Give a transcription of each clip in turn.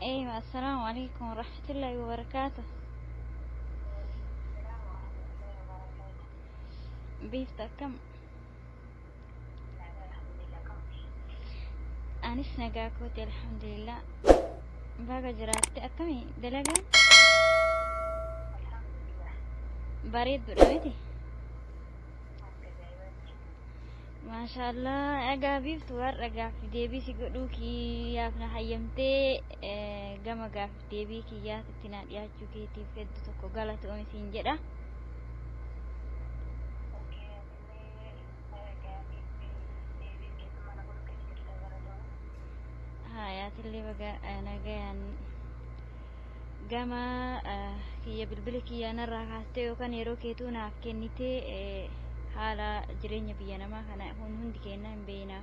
Eeywa, assalaamu alaikum warahmatullaahi wabarakaatu. Biiftu akkam? Anis nagaa kooti, alhamdulillah. Baga jiraatte. Akkami dalagaan? Bareedduudha miti? Maashaallah, egaa Biiftu, har'a gaaffi deebii si godhuu kiyyaaf na hayyamtee gama gaaffi deebii kiyyaatitti na dhiyaachuu keetiif hedduu tokko galatoomi siin jedha. Hayaatillee baga nagayaan gama kiyya bilbila kiyyaa narraa kaastee yookaan yeroo keetuu naaf kennitee, haala jireenya biyya namaa kana hundi keenya hin beekna.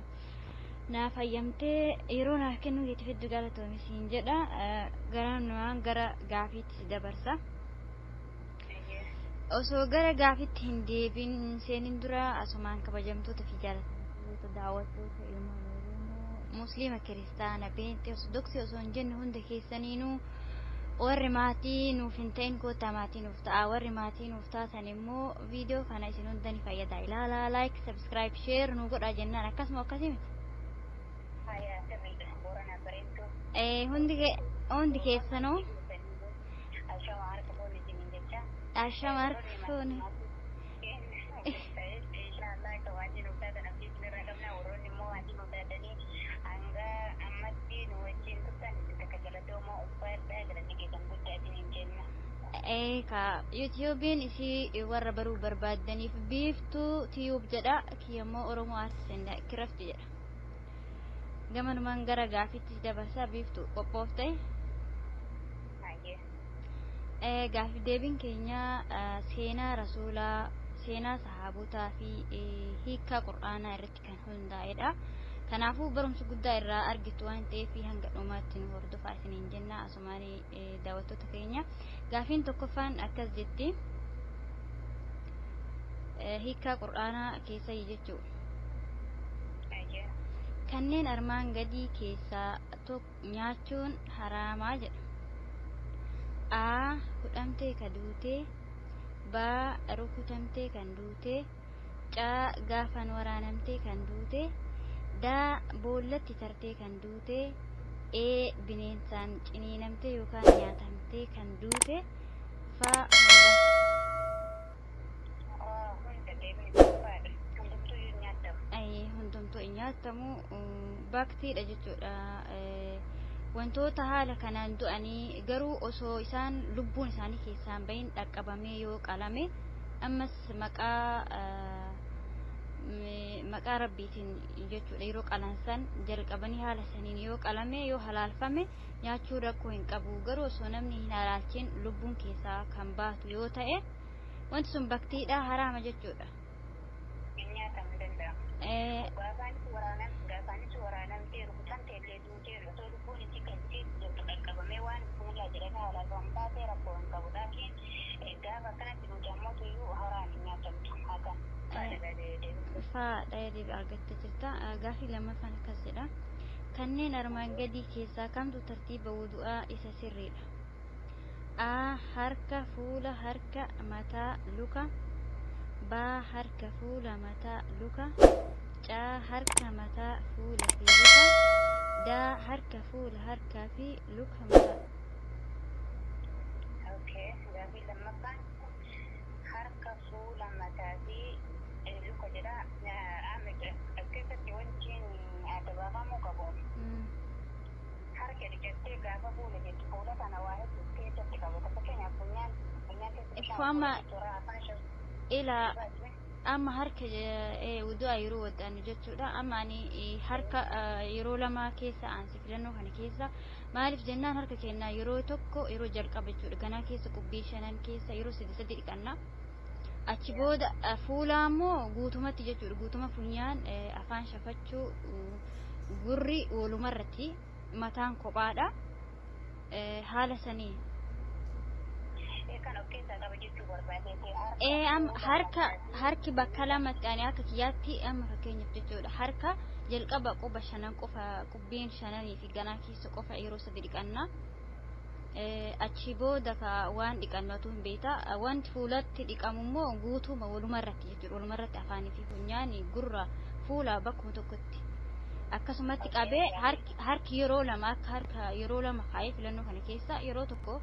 Naaf hayyamtee yeroo naaf kennuu keetiif hedduu galatoomi siin jedha. Gara nuwaan gara gaafiitti si dabarsa. Osoo gara gaafitti hin deebiin hin seenin dura, asumaan kabajamtoota fi jaalatamtoota daawwattoota ilmaan Oromoo, Musliima, Kiristaana, Beenxee, Ortodoksii osoo hin jenne, hunda keessaniinuu warri maatii nuuf hin ta'in koottaa maatii nuuf ta'a. Warri maatii nuuf taatan immoo viidiyoo kana isin hunda ni fayyada, ilaalaa, like, subscribe, share nu godhaa jennaan. Akkasuma akkasii miti? Hundi keessanuu ashama harka fuune. Inshallah, akka maatii nuuf taatan abdii isinirraa qabna. Warroonni immoo maatii nuuf taatanii hanga ammatti nu wajjin turtan, isin takka galatoomaa, ulfaadhaa, galanni keessan guddaa isiniin jenna. Ka YouTubeiin isii warra baruu barbaaddaniif Biiftuu Tube jedha, kiyyammoo Oromoo Artist and Craft jedha. Gamanumaan gara gaafitti dabarsaa. Biiftuu, qophoofte? Gaafi deebiin keenya seenaa rasuulaa, seenaa sahaabotaa fi hiikaa qur'aanaa irratti kan hundaa'edha. Kanaafuu barumsa guddaa irraa argitu waan ta'eef hanga dhumaatti nu hordofaa isiniin jenna asumaan daawwattoota keenya. Gaafiin tokkoffaan akkas jetti. Hiikaa qur'aanaa keessa jechuudha. Kanneen armaan gadii keessaa nyaachuun haraamaa jedha. A. Hudhamtee ka duute. B. Rukutamtee kan duute. C. Gaafan waraanamtee kan duute. D. Boollatti tartee kan duute. E. Bineensaan ciniinamtee yookaan nyaatamtee kan duute. F. Hunda. Hunda, deebiin tokkoffaadha. Hundumtuu nyaatamu. Hundumtuu hin nyaatamu, baktiidha jechuudha. Wantoota haala kanaan du'anii garuu osoo isaan lubbuun isaanii keessaan bahin dhaqqabamee yoo qalame, ammas maqaa rabbiitiin jechuudha, yeroo qalansan jalqabanii haala saniin yoo qalame, yoo halaalfame, nyaachuu rakkoo hin qabu. Garuu osoo namni hin halaalchin lubbuun keessaa kan baatu yoo ta'e, wanti sun baktiidha, haraama jechuudha. Nyaatamuu danda'ama. Gaafaanis waraanamtee, rukutamtee illee duutee, osoo lubbuun isii kan isii jirtu dhaqqabamee waan bismillah jedhamee halaalfamu taatee rakkoo hin qabu. Laakiin gaafa akkanatti duute ammoo iyyuu haraam, hin nyaatamtu. Hakan. Faadha, deebii argattee jirta. Gaafii lammaffaan akkas jedha. Kanneen armaan gadii keessaa kamtu tartiiba wudu'aa isa sirriidha? A. Harka, fuula, harka, mataa, luka. B. Harka, fuula, mataa, luka. C. Harka, mataa, fuula fi luka. D. Harka, fuula, harkaa fi luka, mataa. Okay. Gaafii lammaffaan harka, fuula, mataa fi luka jedha. As keessatti wanti adda baafamuu qabu. Harka dhiqattee gaafa fuula jettu, fuula kana waa hedduu keessatti qabata. Fakkeenyaaf funyaan keessa bishaan afaan Ilaa, amma harka wudu'a yeroo wadda'annu jechuudha. Amma ani harka yeroo lama keessa aansi filannoo kana keessa. Maaliif jennaan, harka kennaa yeroo tokko yeroo jalqaba jechuudha. Ganaa keessa qubbii shanan keessa yeroo sadi sadi dhiqanna. Achi booda fuula ammoo guutumatti jechuudha. Guutuma funyaan, afaan shafachuu, gurri walumarratti, mataan kophaadha. Haala sanii. Kan of keessaa qaba jechuu barbaadeeti. Harka, harki bakka lamatti, ani akka kiyyaatti amma fakkeenyaaf jechuudha, harka jalqaba quba shanan qofa, qubbiin shananii fi ganaa keessa qofa yeroo sadi dhiqanna. Achi booda ka waan dhiqannatu hin beekta. Wanti fuulatti dhiqamu immoo guutuuma walumarratti jechuudha. Walumarratti afaanii fi funyaan gurra fuula bakkuma tokkotti. Akkasumatti qabee harki yeroo lama akka harka yeroo lama kaayee filannoo kana keessa yeroo tokko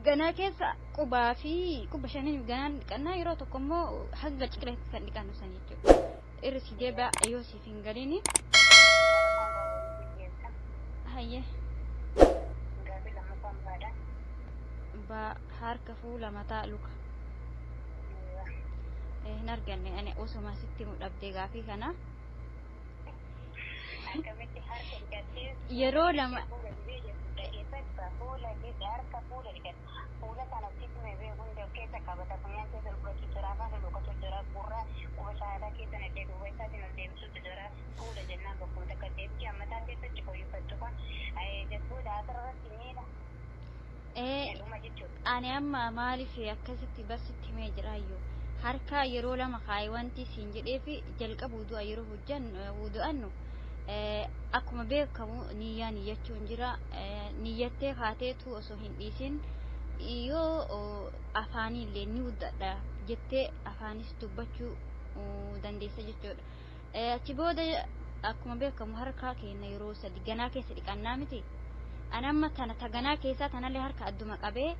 ganaa keessa qubaa fi quba shaniin ganaan dhiqannaa, yeroo tokko immoo hanga ciqileetti kan dhiqannu san jechuudha. Irri si deebi'a yoo siif hin galini. Hayyee. Gaaffii lammaffaan baadha. Ba harka, fuula, mataa, luka. Hin arganne ani osuma sitti dhabdee gaafii kana. Akkamitti harka dhiqattee Yeroo lama fuula dhageeffadha. Fuula keessa harka fuula dhiqatte. Fuula kana sitti beeku hunda of keessa qabata. Funyaan keessa dhugachuu jira, afaan dhugachuu jira, gurra quba shaadaa keessa naqee duuba isaatiin ol deebisuutu jira. Fuula jennaan bakkuma takka deebisee mataa keessatti qoyyifachuu kan jechuudha. Asirratti miila dhuma jechuudha. Ani amma maaliif akkasitti barsitti himee jiraayyuu, harka yeroo lama kaayee wanti siin jedheefi jalqaba wudu'a yeroo hojjannu wudu'annu akkuma beekamu niyyaa niyyachuun jira. Niyyattee kaateetu osoo hin dhiisin yoo afaaniillee ni wuddadha jettee afaanis dubbachuu dandeessa jechuudha. Achi booda akkuma beekamu harka keenya yeroo sadi ganaa keessa dhiqannaa miti. Ani amma tana ta ganaa keessaa tanallee harka adduma qabee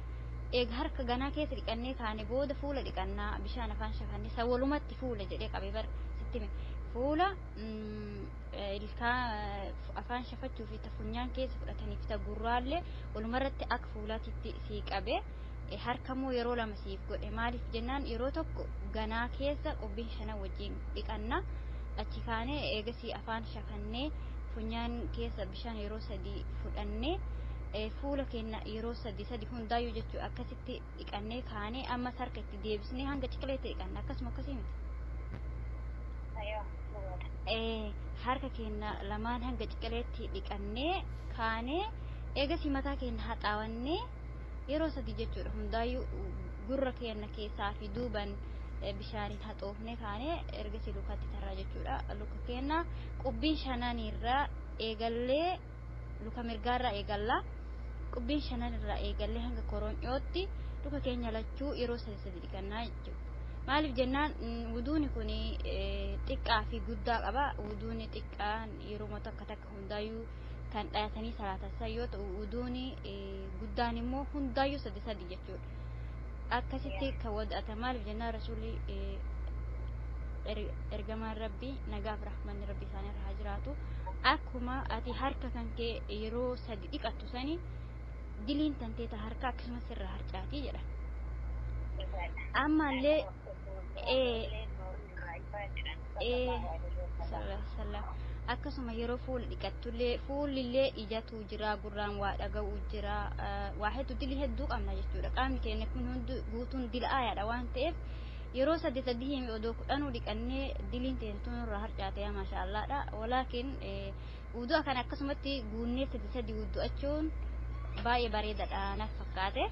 eega harka ganaa keessa dhiqannee kaane booda fuula dhiqannaa, bishaan afaan shafannee isa walumatti fuula jedhee qabee bar sitti hime. Fuula ilkaa afaan shafachuu fi ta funyaan keessa fudhatanii fi ta gurraallee walumarratti akka fuulaatitti sii qabee, harkammoo yeroo lama siif godhe. Maaliif jennaan yeroo tokko ganaa keessa qubbiin shanan wajjin dhiqanna, achi kaanee eegasii afaan shafannee funyaan keessa bishaan yeroo sadi fudhannee fuula keenya yeroo sadi sadi hundaayyuu jechuu akkasitti dhiqannee kaanee ammas harka itti deebisnee hanga ciqileetti dhiqanna, akkasuma akkasii miti. Harka keenya lamaan hanga ciqileetti dhiqannee kaanee eegasii mataa keenya haxaawannee yeroo sadi jechuudha hundaayyuu gurra keenya keessaa fi duuban bishaaniin haxoofnee kaanee ergasii lukatti tarraa jechuudha. Luka keenya qubbiin shananirraa eegallee, luka mirgaarraa eegallaa, qubbiin shananirraa eegallee hanga koronyootti luka keenya lachuu yeroo sadi sadi dhiqannaa jechuudha. Maaliif jennaan wuduuni kun xiqqaa fi guddaa qaba. Wuduuni xiqqaan yeroo takka takka hundaayyuu kan dhayatanii salaatan yoo ta'u, wuduuni guddaan immoo hundaayyuu sadi sadi jechuudha. Akkasitti kan wada'ata. Maaliif jennaan rasuulli ergamaan rabbii nagaaf rahmanni rabbii isaanii irra haa jiraatu, akkuma ati harka kan kee yeroo sadi dhiqattu sani diliin tantee ta harka akkasumas irra harcaatii jedha. Ammallee sallam akkasuma yeroo fuula dhiqattullee fuullillee ijatu jira, gurraan waa dhaga'u jira, waa hedduu dilii hedduu qabna jechuudha. Qaamni keenya kun hundi guutuun dila'aayaadha waan ta'eef yeroo sadi sadi himi odoo kudhanuu dhiqannee diliin teenya nurraa harcaate, maasha allaadha. Walaakin wudu'a kana akkasumatti guunnee sadi sadi wuddu'achuun baay'ee bareedaadha naf fakkaate.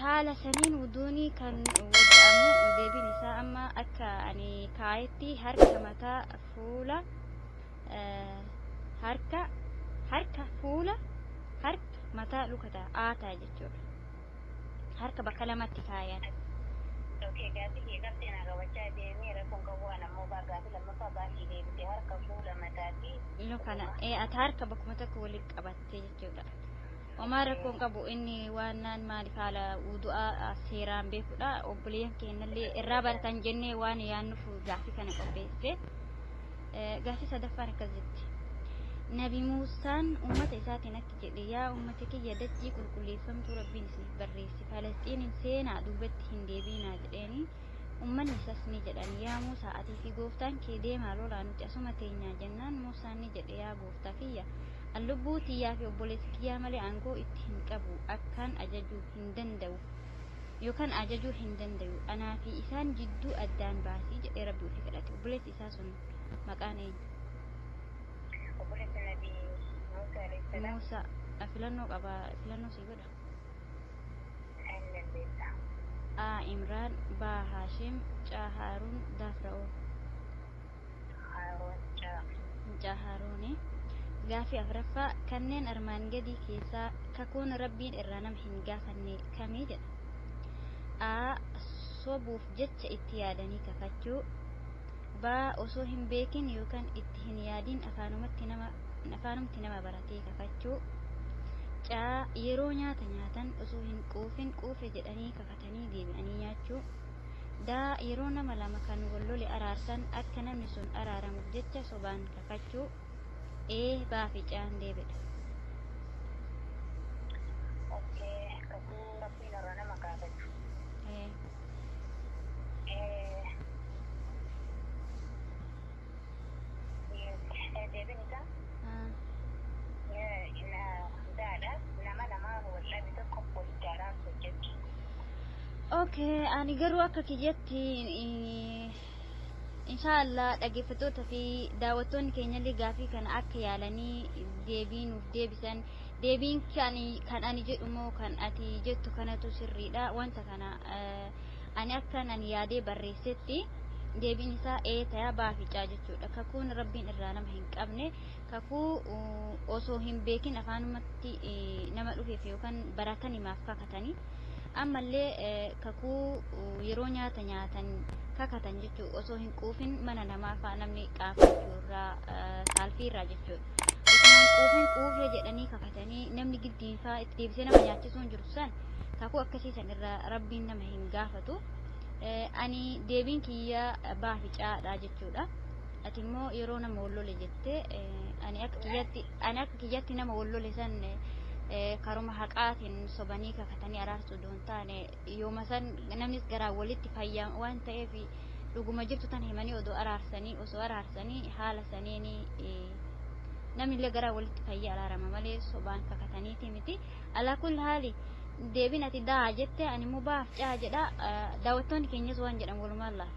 Haala saniin wuduuni kan wadda'amu deebiin isaa amma akka ani kaayetti harka, mataa, fuula, harka, harka, fuula, harka, mataa, luka ta'a jechuudha. Harka bakka lamatti kaayan. Okay, gaaffii kee qabxii na qabachaa deemee rakkoon qabu. Waan ammoo gaaffii lammaffaa baasii deebite harka, fuula, mataa fi luka. Ati harka bakkuma tokko walitti qabattee jechuudha. Homaa rakkoon qabu inni waan naan maaliif haala wudu'aa seeraan beekudha. Obboleeyyan keenyallee irraa baratan jennee waan yaannuuf gaaffii kana qopheesse. Gaaffii sadaffaan akkas jetti. Nabi Muusaan uummata isaatiin akki jedhe: "Yaa uummata kiyya, dachii qulqulleeffamtuu rabbiin isiniif barreesse Falasxiinin seenaa, duubatti hin deebiinaa" jedheeni. Uummanni isaas ni jedhan: "Yaa Muusaa, atii fi gooftaan kee deemaa lolaa, nuti asuma teenyaa" jennaan Muusaan ni jedhe: "Yaa gooftaa kiyya, an lubbuu tiyyaa fi obboleessa kiyyaa malee aangoo itti hin qabu, akkaan ajajuu hin danda'u yookaan ajajuu hin danda'u. Anaa fi isaan jidduu addaan baasii" jedhee rabbi ofii kadhate. Obboleessi isaa sun maqaan eenyu? Obboleessi Nabi Muusaa alayhi salaam. Muusaa filannoo qaba, filannoo sii godha. Hin dandeessa. A. Imraan, B. Haashim, C. Haaruun, D. Fir'aun. Haaruun caa. C. Haaruuni. Gaafii afuraffaa, kanneen armaan gadii keessaa kakuun rabbiin irraa nama hin gaafanne kamii jedha. A. Sobuuf jecha itti yaadanii kakachuu. B. Osoo hin beekin yookaan itti hin yaadin afaanumti nama baratee kakachuu. C. Yeroo nyaata nyaatan osoo hin quufin quufe jedhanii kakatanii deebi'anii nyaachuu. D. Yeroo nama lama kan wal lole araarsan akka namni sun araaramuuf jecha sobaan kakachuu. E. B fi C'n deebidha. Okay, kakuu rabbiin irraa nama gaafatu. Deebiin isaa daadha. Nama lamaa wal dhabe tokko walitti araarsu jechuudha. Okay, ani garuu akka kiyyatti, inshaallah dhaggeeffattoota fi daawwattoonni keenyallee gaafii kana akka yaalanii deebii nuuf deebisan, deebiin kan ani jedhu moo kan ati jettu kanatu sirriidha? Wanta kana ani akkan ani yaadee barreessetti deebiin isaa ee tayaa baaficaa jechuudha. Kakuun rabbiin irraa nama hin qabne kakuu osoo hin beekin afaanumatti nama dhufeef yookaan baratan himaaf kakatanii, ammallee kakuu yeroo nyaata nyaatan kakatan jechuu, osoo hin quufin mana namaa faa namni qaafachuu irraa, saalfii irraa jechuudha. Osoo hin quufin quufee jedhanii kakatanii namni giddiin faa itti deebisee nama nyaachisuun jiru san, kakuu akkasii san irraa rabbiin nama hin gaafatu. Ani deebiin kiyya baaficaadha jechuudha. Ati immoo yeroo nama wal lole jettee, ani akka kiyyatti nama wal lole san karuma haqaatiin sobanii kakatanii araarsuu doon taane, yooma san namnis garaa walitti fayyaa waan ta'eef dhuguma jirtu tan himanii odoo araarsanii, osoo araarsanii haala saniini namni illee garaa walitti fayyaa araarama malee sobaan kakataniiti miti. Alaa kulli haali deebiin ati daa jette, ani immoo baaf caa jedha. Daawwattoonni keenyas waan jedhan walumaan laala.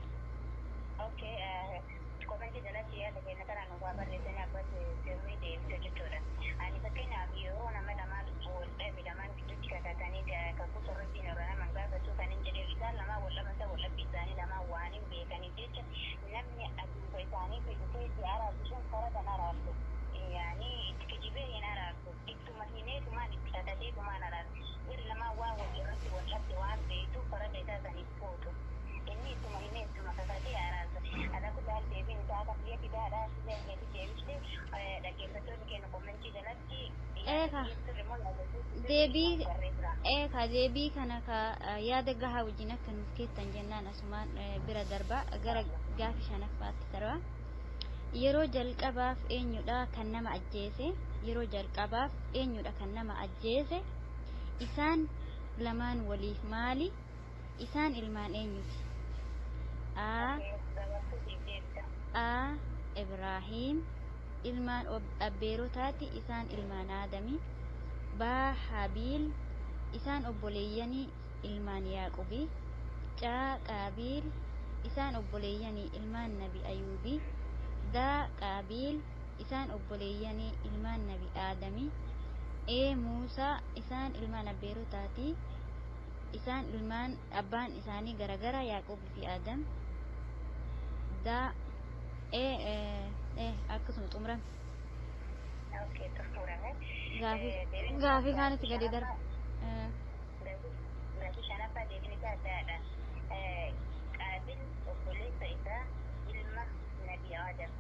Okay, komentii jalatti yaada keenya kana nu barreessanii abbas sirrii deebise jechuudha. Ani fakkeenyaaf yeroo nama lamaan wal dhabe lamaan gidduutti kakatanii kakuu sirriitti irra nama gaafatu kan hin jedheef, isaan lamaan wal dhaban wal dhabbii isaanii lamaan waan hin beekaniif jecha namni aduuba isaanii dhufee itti araarsu sun karaa kan araarsu. Yaani itti kijibee hin araarsu. Ittuma himeetumaan itti kakateetumaan araarsu. Jarri lamaan waan wal irratti wal dhabde waan beektuuf farada isaa saniif fuutu. Inni ittuma himee ittuma kakatee araarsa. Ala kulli deebiin isaa akka biyya fidaadhaa keetti deebiste, dhaggeeffattoonni keenya komentii jalatti Eeka. Deebii eeka deebii kana ka yaada gahaa wajjin akka nuuf keettan jennaan asumaan bira darba, gara gaafi shanaffaatti darba. Yeroo jalqabaaf eenyudha kan nama ajjeese? Yeroo jalqabaaf eenyudha kan nama ajjeese? Isaan lamaan waliif maali? Isaan ilmaan eenyuti? A. A. Ibrahiim, ilmaan abbeerotaati, isaan ilmaan Aadami. B. Habiil, isaan obboleeyyanii, ilmaan Yaaqubi. C. Qaabiil, isaan obboleeyyanii, ilmaan Nabi Ayuubi. D. Qaabiil, isaan obboleeyyanii, ilmaan Nabi Aadami. E. Muusaa, isaan ilmaan abbeerotaati, isaan ilmaan abbaan isaanii garagara, Yaaqoobii fi Aadam. D. E E akkasuma xumurame. Gaafii kaanitti gadi darba. Gaafii shanaffaa deebiin isaa addaadha. Qaabil obboleessa isaa ilma Nabi Aadam.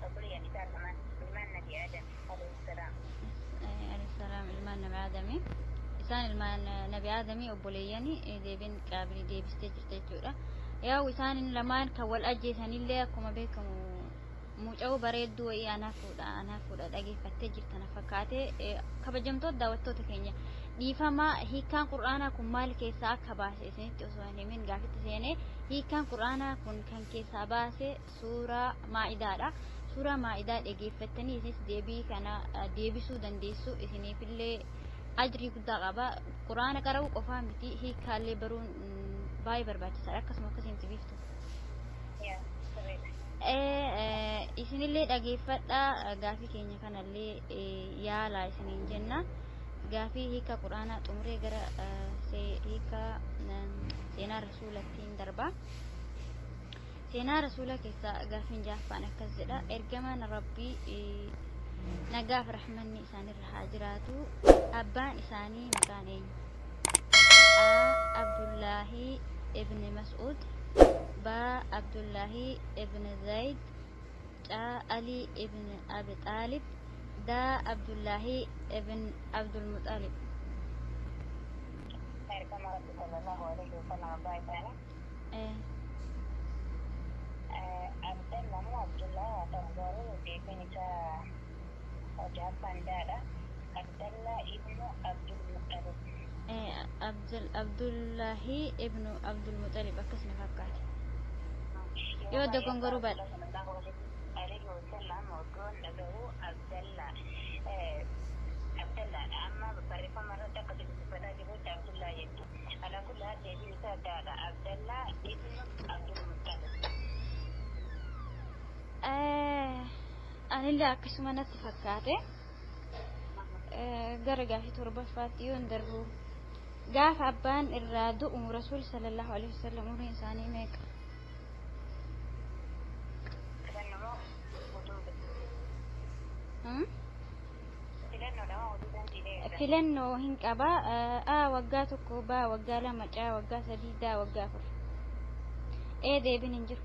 Obboleeyyan isaa lamaan ilmaan Nabi Aadam alayhi salaam. Alayhi salaam, ilmaan Nabi Aadami. Isaan ilmaan Nabi Aadamii obboleeyyanii, deebiin Qaabilii deebistee jirte jechuudha. Yaa'u isaan lamaan kan wal ajjeesanillee akkuma beekamu muca'uu bareedduu wayii anaa fuudha anaa fuudha dhageeffattee jirtan fakkaatee. Kabajamtoota daawwattoota keenya, dhiifama, hiikkaan qur'aanaa kun maal keessaa akka baase isinitti osoo hin himin gaafitti seenee. Hiikkaan qur'aanaa kun kan keessaa baase suuraa Maa'idaadha. Suuraa Maa'idaa dhageeffattanii isinis deebii kana deebisuu dandeessu, isiniifillee ajrii guddaa qaba. Qur'aana qara'uu qofaa miti, hiikkaallee baruun baay'ee barbaachisaadha. Akkasuma akkasiin biiftu. Isinillee dhageeffadhaa, gaafii keenya kanallee yaalaa isiniin jenna. Gaafii hiika quraanaa xumuree gara hiika seenaa rasuulattiin darba. Seenaa rasuula keessaa gaafiin jaaffaan akkas jedha: ergamaan rabbii Nagaaf rahmanni isaanirra haa jiraatu. Abbaan isaanii maqaan eenyu? A. Abdullaahi ibn Mas'ud, B. Abdullaahi ibn Zayd, C. Ali ibn Abi Xaalib, D. Abdullaahi ibn Abdul Muxalib. Ergama Rabbi sallallahu alaihi wasallam abbaa isaanii. Abdalla moo Abdullaa haa ta'u garuu deebiin isaa jahaffaan daadha. Abdallaa ibnu Abdul Muxalib. Abdullaahi ibnu Abdul Muxalib akkasuma fakkaate. Yoo dogongoruu baadhe. Alaihi wasallam odoon dhaga'u Abdallaa. Abdallaadha. Amma barreeffama irratti akka dubbifataa jirutti Abdullaa jettu. Alaa kulli haal deebiin isaa daadha. Abdallaa ibnu Abdul Muxalib. Anillee akkasuma natti fakkaate. Gara gaafii torbaffaatti yoon darbu, gaafa abbaan irraa du'u Rasuul sallallahu alaihi wasallam umriin isaanii meeqa? Filannoo moo oduu? Filannoodha moo oduu dandeenya? Filannoo hin qaba. A waggaa 1, B waggaa 2, C waggaa 3, D waggaa 4. E deebiin hin jiru.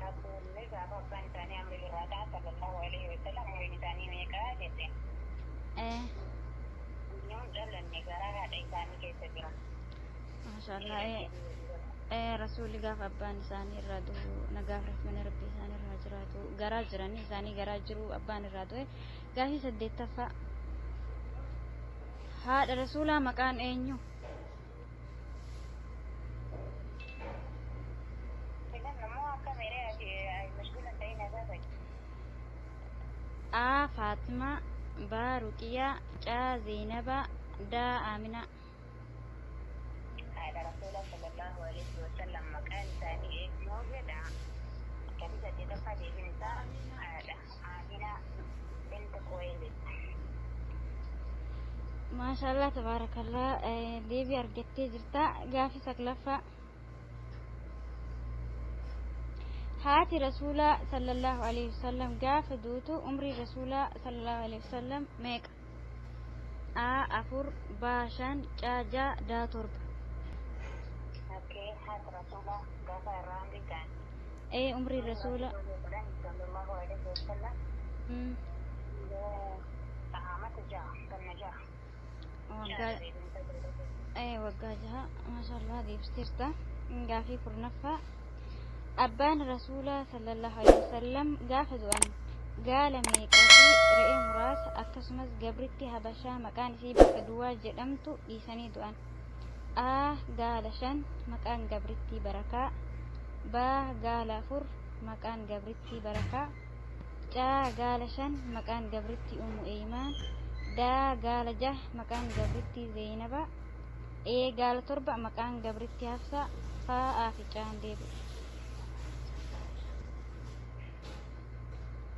Rasuulli gaafa abbaan isaanii amri irraa ta'an sallallahu alaihi wasallam umriin isaanii meeqa jette? Yoon dhalanne garaa haadha isaanii keessa jira. Maashaallah. Rasuulli gaafa abbaan isaanii irraa du'u, nagaaf rahmanni Rabbii isaanii irraa jiraatu, garaa jiranii isaanii garaa jiru abbaan irraa du'e. Gaafii saddeettaffaa, haadha rasuulaa maqaan eenyu? Filannoo moo akka meeree ati mashguulan ta'in asaasai? A Faatima, B Ruqiyaa, C Zeenaba, D Amina. Haadha rasuula sallallahu alaihi wasallam maqaan isaanii eenyu jedha? Gaafii saddeettaffaa deebiin isaa haadha Amina bint Khuwaylid. Maashaallah, tabaarakallaa, deebii argattee jirta. Gaafii saglaffaa, haati rasuulaa sallallahu alaihi wasallam gaafa duutu umrii rasuulaa sallallahu alaihi wasallam meeqa? A 4, B 5, C 6, D 7. Okay, haati rasuulaa gaafa irraa amrii ta'an. Ee, umrii rasuula sallallahu alaihi wasallam amata 6, ganna 6. Waggaa, ee, waggaa 6. Maashaallah, deebisiirta. Gaafii 10ffaa, abbaan rasuulaa sallallahu alaihi wasallam gaafa du'an gaala meeqaa fi re'ee muraasa akkasumas gabritti habashaa maqaan isii bakka duwwaa jedhamtu dhiisanii du'an? A gaala 5, maqaan gabrittii Barakaa, B gaala 4, maqaan gabrittii Barakaa, C gaala 5, maqaan gabrittii Ummu Eeymaan, D gaala 6, maqaan gabrittii Zeynaba, E gaala 7, maqaan gabrittii Hafsaa. Fa'aa fi Caan deebi'u.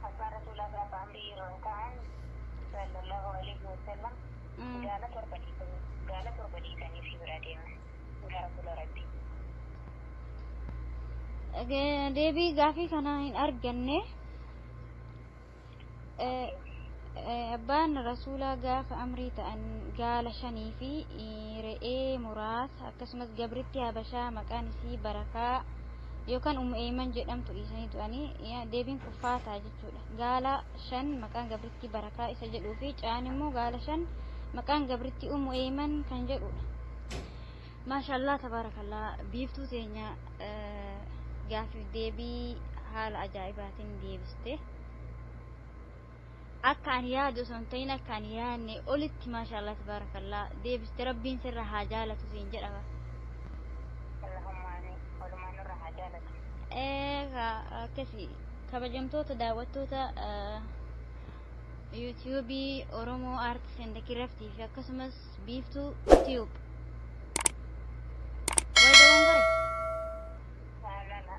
Abbaan rasuulaa gaafa amrii irraa ta'an sallallahu alaihi wasallam gaala 7 dhiisanii, gaala 7 dhiisanii fi bira deeman gara fuula Rabbii. Deebii gaafii kana hin arganne. Abbaan rasuulaa gaafa amrii ta'an gaala 5 fi re'ee muraasa akkasumas gabritti habashaa maqaan isii Barakaa yookaan Ummu Eeyman jedhamtu dhiisanii du'anii. Deebiin kuffaa ta'a jechuudha. Gaala 5, maqaan gabritti Barakaa isa jedhuu fi caan immoo gaala 5, maqaan gabritti Ummu Eeyman kan jedhudha. Maashaallah, tabaarakallaa, biiftuu teenya gaafiif deebii haala ajaa'ibaatiin deebiste. Akka ani yaadu osoo hin ta'in akka ani yaadne olitti, maashaallah, tabaarakallaa, deebiste. Rabbiin sirra haa jaalatu siin jedhama. Allahumma amiin. Walumaan nurra haa jaalatu. Akkasi kabajamtoota daawwattoota yuutiyuubii Oromoo Arts and Craftii fi akkasumas Biiftuu Tube. Wayidawwan gore. Jaalala.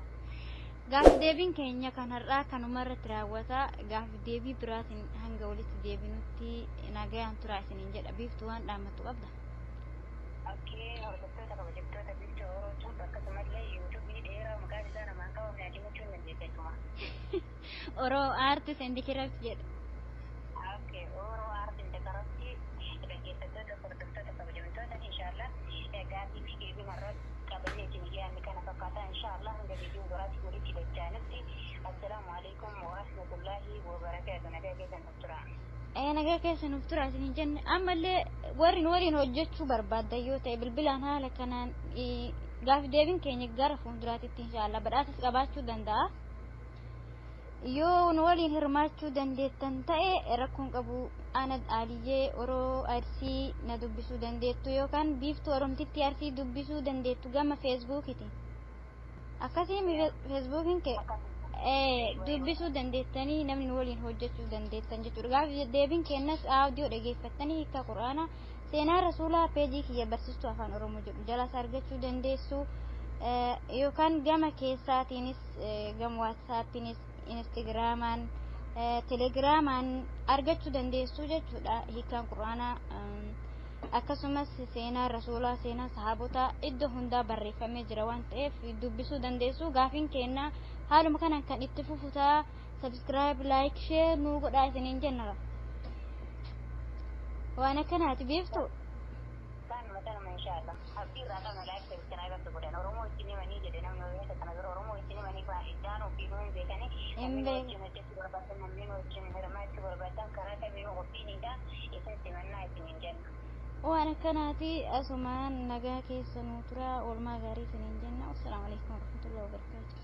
Gaafi deebiin keenya kan har'aa kanuma irratti raawwata. Gaafi deebii biraatiin hanga walitti deebinutti nagayaan turaa isiniin jedha. Biiftuu, waan dhaammattu qabda? Akkee hordoftoota kabajamtoota Biiftuu Orootuuf akkasumallee yuutuubii dheeraa maqaan isaa namaan qabamne himachuu hin dandeessa jechuudha. Oroo Aartis and Craft jedha. Okkee, Oroo Aartis and Craft dhaggeeffattoota hordoftoota kabajamtoota, inshaallah gaaffii fi deebii marra qabannee isin dhiyaanne kana fakkaata. Inshaallah hanga viidiyoo biraatti walitti dachaanutti, assalaamu alaikum warahmatullaahi wabarakaatu. Nagaa keessan nuuf tura. Nagaa keessa nuuf tura isin jenne. Ammallee warri nu waliin hojjechuu barbaaddan yoo ta'e, bilbilaan haala kanaan gaafi deebiin keenya gara fuulduraatitti inshaallah badhaasas qabaachuu danda'a. Yoo nu waliin hirmaachuu dandeettan ta'e, rakkoon qabu, ana Aliyyee Oroo Arsii na dubbisuu dandeettu yookaan Biiftuu Oromtitti Arsii dubbisuu dandeettu gama Feesbuukiti. Akkasii Feesbuukiin kee dubbisuu dandeettanii namni nu waliin hojjechuu dandeettan jechuudha. Gaafi deebiin kennas audiyoo dhageeffattanii hiika Quraanaa, seenaa Rasuulaa peejii kiyya Barsiistuu Afaan Oromoo jedhu jalas argachuu dandeessu, yookaan gama keessaatiinis, gama Waatsaappiinis, Instagraamaan, Telegiraamaan argachuu dandeessu jechuudha. Hiikaan Quraanaa akkasumas seenaa Rasuulaa, seenaa sahaabotaa iddoo hundaa barreeffamee jira waan ta'eef dubbisuu dandeessu. Gaafiin kennaa haaluma kanaan kan itti fufutaa. Subscribe, like, share nuu godhaa isiniin jenna. Waan akkanaati, Biiftu. Kanuma kanuma, inshaallah. Abdii irraa qabna. Like, subscribe akka godhan Oromoo wajjin himanii jedhe namni Oromoo kana bira Oromoo wajjin himanii isaan ofii hin beekanii. Hin namni beekan. Wajjin hojjechuu barbaadan, namni wajjin hirmaachuu barbaadan, karaa kamiinuu qophiinidha isin simannaa isiniin jenna. Waan akkanaati. Asumaan nagaa keessa nuu tura, oolmaa gaarii isiniin jenna. Assalaamu alaikum warahmatullahi wabarakaatu.